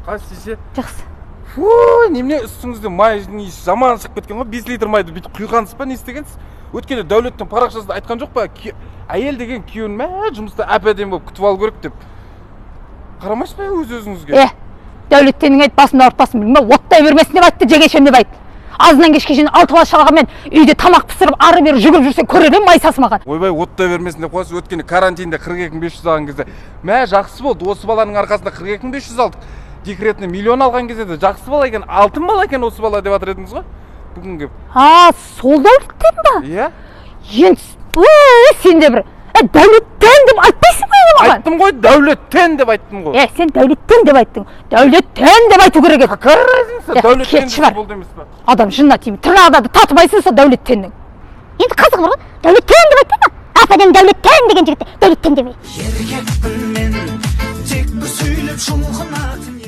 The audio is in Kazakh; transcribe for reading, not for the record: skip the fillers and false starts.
Қалайсыз, шеше? Жақсы. Фу, немене, үстіңізде майдың иісі жаман шығып кеткен ғой. 5 литр майды бүйтіп құйғансыз ба, не істегенсіз? Өткенде Дәулеттің парақшасында айтқан жоқ па, әйел деген күйеуін мә жұмыста әп әдемі болып күтіп алу керек деп. Қарамайсыз ба өз өзіңізге? Е, Дәулеттенің айт, басымды ауыртпасын, білмей оттай бермесін деп айтты, жегешем деп айт. Азынан кешке шейін алты бала шағамен үйде тамақ пісіріп, ары бері жүгіріп жүрсе, көрер едім май сасымаған. Ойбай, оттай бермесін деп қоясыз. Өткенде карантинде 42 500 алған кезде, мә, жақсы болды, осы баланың арқасында 42 500 алдық, декретный миллион алған кезде де жақсы бала екен, алтын бала екен осы бала деп жатыр едіңіз ғой. Бүгін келіп А, сол Дәулеттен ба? Иә. Енді өй, сен де бір, е, Дәулеттен деп айтпайсың ба енді маған? Айттым ғой, Дәулеттен деп айттым ғой. Е, сен Дәулеттен деп айттың, Дәулеттен деп айту керек еді. Какая разница? Е, Дәулеттен кетші бар. десе болды емес па? Адам жынына тимей, тырнағына да татымайсың сол Дәулеттеннің. Енді қызығы бар ғой, Дәулеттен деп айтпай ма? Әп әдемі Дәулеттен деген жігітті Дәулеттен демей. Еркекпін мен, тек бір сөйлеп жұлқынатын.